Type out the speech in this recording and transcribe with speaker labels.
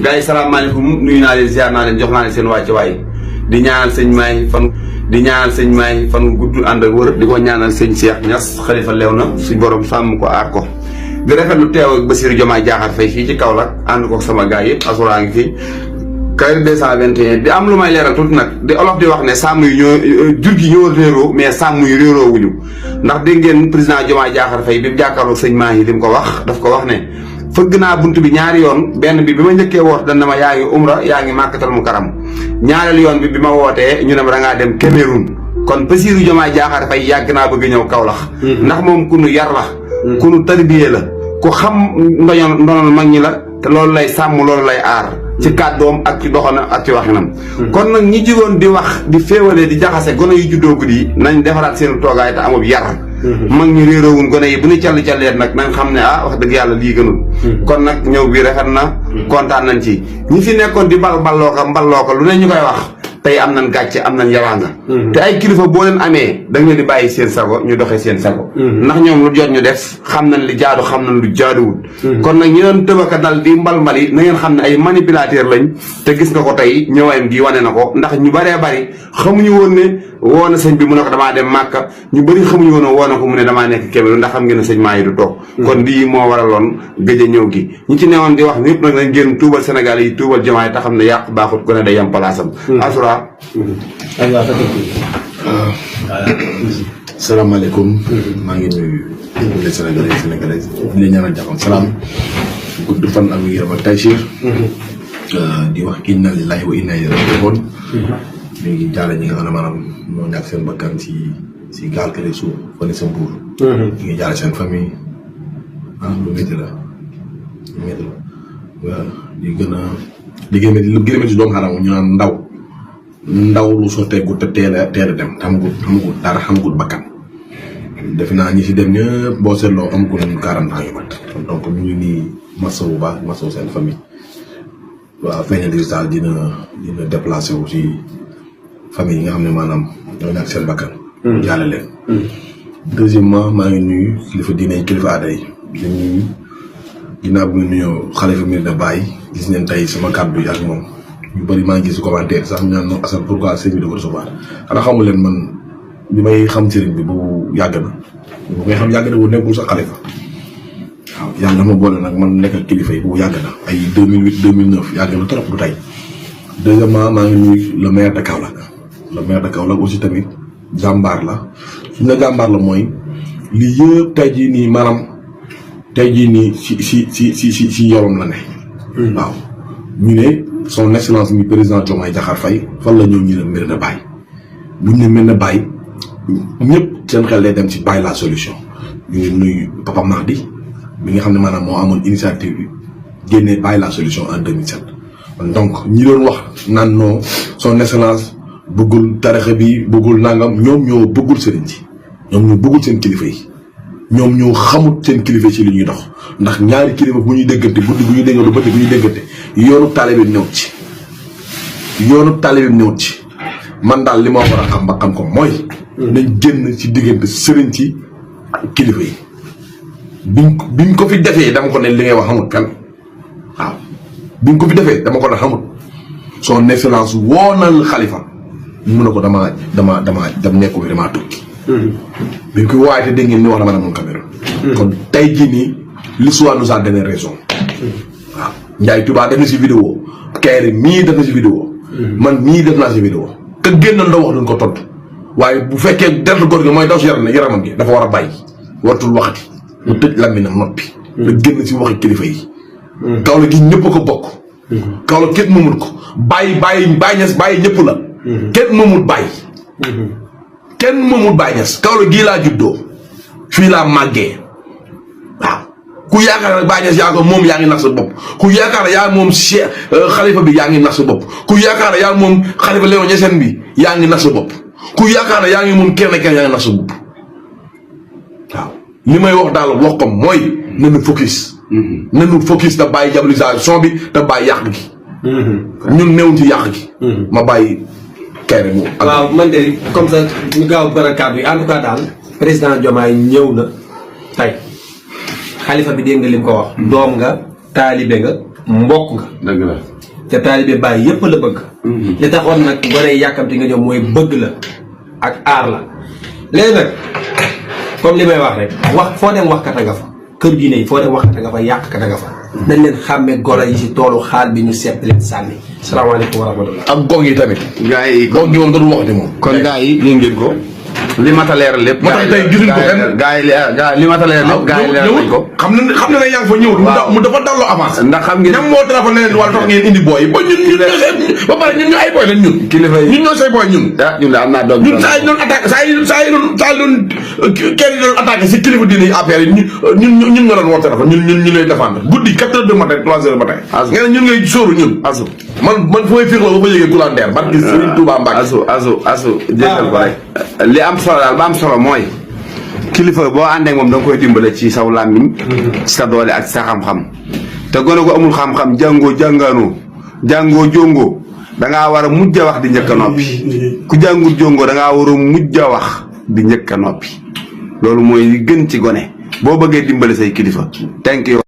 Speaker 1: gars yi salaamaaleykum nuyu naa leen ziar naa leen jox naa leen seen wàcc waay di ñaanal sëñ Maay fan gudd ànd ak wër di ko ñaanal sëñ Cheikh Niass xalifa leew na suñ borom sàmm ko aar ko di rafetlu teew ak Bassirou Diomaye Diakhar Faye fii ci Kaolack ànd ko sama gars yëpp asuraa ngi fi Kaolack 221 di am lu may leeral tuuti nag di olof di wax ne sàmm yi jur gi ñoo réeroo mais sàmm yi réeroo wuñu ndax dégg ngeen président Diomaye Diakhar Faye bi mu jàkkaarloo sëñ Maay yi li mu ko wax daf ko wax ne fëgg naa bunt bi ñaari yoon benn bi ma njëkkee woot dañ ne ma yaa ngi umra yaa ngi màkkatal mu karam ñaareel yoon bi ma wootee ñu ne ma da ngaa dem Cameroun kon Bassirou Diomaye Diakhar Faye yàgg naa bëgg ñëw Kaolack ndax moom ku nu yar la ku nu tarbiyee la ku xam ndonol mag ñi la te loolu lay sàmm loolu lay aar ci kàddoom ak ci doxanam ak ci waxinam kon nag ñi jigoon di wax di féewalee di jaxase gone yu juddoo guddi nañ defaraat seen toogaay te amul yar mag ñi réeroowun gone yi bu ñu calli-calleet nag nañ xam ne wax dëgg yàlla lii gënul kon nag ñëw bi rafet na kontaan nañ ci ñi fi nekkoon di mballoo ko lu ne ñu koy wax tey am nañ gàcce am nañ yaraanga te ay kilifa boo leen amee da nga leen di bàyyi seen sago ñu doxee seen sago ndax ñoom lu jot ñu def xam nañ li jaadu xam nañ lu jaaduwul kon nag ñi doon tëbaka dal di mbal-mbali na ngeen xam ne ay manipulateur lañ te gis nga ko tey ñëwaayam gi wane na ko ndax ñu bëree bëri xamuñu woon ne woo na sëñ bi mu ne ko damaa dem Màkka ñu bëri xamuñu woon ne woo na ko mu ne damaa nekk Cameroun ndax xam ngeen ne sëñ maa yi du toog kon lii moo waraloon gëj a ñëw gi ñi ci newoon di wax ñëpp nag nañ génn tuubal Sénégal yi tuubal Diomaye te xam ne yàq baaxut ko ne day yam palaasam
Speaker 2: salaamaaleykum maa ngi nuyu les Sénégalais di leen ñaanal jàmm salaam gudd fan ak yaram ak Taysiir di wax inna lillahi wa inna ilayhi raji'un ñu ngi jaale ñi nga xam ne maanaam ñoo ñàkk seen bakkan si gaal gi suuf fële sa Mbuur ñu ngi jaale seen famille lu métti la waaw di gën a lu gën a métti doomu aadama ñu naan ndaw lu sotteeku te teel a dem xamagul dara xamagul bakkan defe naa ñi si dem ñëpp boo seetloo amagul nañu 40 ans yu mat donc ñu ngi nii masawu bu baax masawu seen famille waaw feeñal digital dina déplacé wu si famille yi nga xam ne maanaam ñoo ñàkk seen bakkan jaale leen deuxièmement maa ngi nuyu kilifa diine yi kilifa aada yi di nuyu ginnaaw bi nga nuyoo xalifa Medina Baye gis ngeen tey sama kàddu yi ak moom ñu bëri maa ngi gis commentaire sax ñu naan non Assane pourquoi sëriñ bi da ko recevoir xanaa xamul leen man bi may xam sëriñ bi boobu yàgg na bu may xam yàgg na bu nekkul sax xalifa waaw yàlla ma boole nag man nekk ak kilifa yi boobu yàgg na ay 2008 2009 yàgg na trop du tey deuxièmement maa ngi nuyu le maire de Kaolack aussi tamit jàmbaar la suñ la jàmbaar la mooy lii yëpp tey jii nii maanaam tey jii nii si yorom la ne waaw ñu ne son excellence mi président Diomaye Diakhar Faye fan la ñëw ñu ne Medina Baye buñ ne Medina Baye ñëpp seen xel day dem ci Baye la solution ñu ngi nuyu Papa Mahdi bi nga xam ne maanaam moo amoon initiative bi génnee Baye la solution en 2007 donc ñi doon wax naan non son excellence bëggul tarixa bi bëggul nangam ñoom ñoo bëggul sëriñ ci ñoom ñoo bëggul seen kilifa yi ñoom ñoo xamut seen kilifa ci li ñuy dox ndax ñaari kilifa bu ñuy déggante guddi bu ñuy déggante bëccëg bu ñuy déggante yoonu taalibe bi néewut ci man daal li ma war a xam ba xam ko mooy nañ génn ci diggante sëriñ ci kilifa yi biñ ko fi defee dama ko ne li ngay wax xamut kan waaw biñ ko fi defee dama ko ne xamut son excellence woonal xalifa mun na ko dama nekku bi damaa tukki biñ koy waaye te dégg ngeen ni wax dama demoon Cameroun kon tey jii nii l'histoire nous a donné raison waaw Ndiaye Touba def na si vidéo Kayri mii def na si vidéo man mii def naa si vidéo te génnoon da wax duñ ko tontu waaye bu fekkee dertu góor gi mooy daw si yaramam gi dafa war a bàyyi wartul waxati mu tëj làmmiñam noppi la génn si waxi kilifa yi Kaolack gi ñëpp ko bokk Kaolack kenn moomul ko bàyyi ñes bàyyi ñëpp la kenn moomul bàyyi ñes Kaolack gii laa juddoo fii laa màggee waaw ku yaakaar ne Baye Niass yaa ko moom yaa ngi nax sa bopp ku yaakaar ne yaa moom xalifa bi yaa ngi nax sa bopp ku yaakaar ne yaa moom xalifa Léon Niassène bi yaa ngi nax sa bopp ku yaakaar ne yaa ngi moom kenn yaa ngi nax sa bopp waaw li may wax daal wax ko mooy nañu focus te bàyyi diabolisation bi te bàyyi yàq gi ñun néewuñ ci yàq gi ma bàyyi Kayri mu
Speaker 3: waaw man de comme ça ñu gaaw barakaat bi en tout cas daal président Diomaye ñëw na tey xalifa bi dégg nga lim ko wax doom nga taalibe nga mbokk nga.
Speaker 1: dëgg la.
Speaker 3: te taalibe Baay yépp la bëgg. li taxoon nag gone yàkkamti nga ñëw mooy bëgg la ak aar la léegi nag comme li may wax rek wax foo dem wax kata nga fa kër diine yi foo dem wax kata nga fa yàq kata nga fa. nañ leen xàmme golo yi si toolu xaal bi ñu sepp leen sànni. salaamaaleykum wa rahmatulah.
Speaker 2: ak gong yi tamit.
Speaker 1: gaa yi
Speaker 2: gong yi moom da dul waxati moom.
Speaker 1: kon gaa yi ñu ngeen ko. li ma ta leeral lépp.
Speaker 2: moo tax tey gisuñ ko fenn.
Speaker 1: gaa yi li ma ta leeral lépp. gaa yi leeral nañ ko.
Speaker 2: xam na ne yaa ngi fa ñëwul. mu dafa dalloo avance.
Speaker 1: ndax xam ngeen
Speaker 2: ñam moo téléphone ne leen wala tax ngeen indi booy ba ñun ba pare ñun ñu ay booy lañ ñun.
Speaker 1: kilifa yi
Speaker 2: ñun ñoo say booy ñun.
Speaker 1: ah ñun de am naa doom.
Speaker 2: ñun saa yi doon attaqué saa yi doon kenn doon attaqué si kilifa diine yi affaire yi ñun nga doon woo téléphone ñun ñu lay défendre guddi 4 heures du matin 3 heures du matin. nga ne ñun ngay sóoru ñun.
Speaker 1: asu
Speaker 2: man fu may firloo ba fa yëgee Coulanteer barki Serigne Touba Mbacke.
Speaker 1: asu jëkkal ko rek. li am solo daal ba am solo mooy kilifa boo àndee moom da nga koy dimbale ci saw làmmiñ ci sa doole ak sa xam-xam te gone ko amul xam-xam jàngoo jàngaanoo jàngoo jóngoo dangaa war a mujj a wax di njëkk a noppi ku jàngul jóngoo dangaa war a mujj a wax di njëkk a noppi loolu mooy li gën ci gone boo bëggee dimbale say kilifa thank you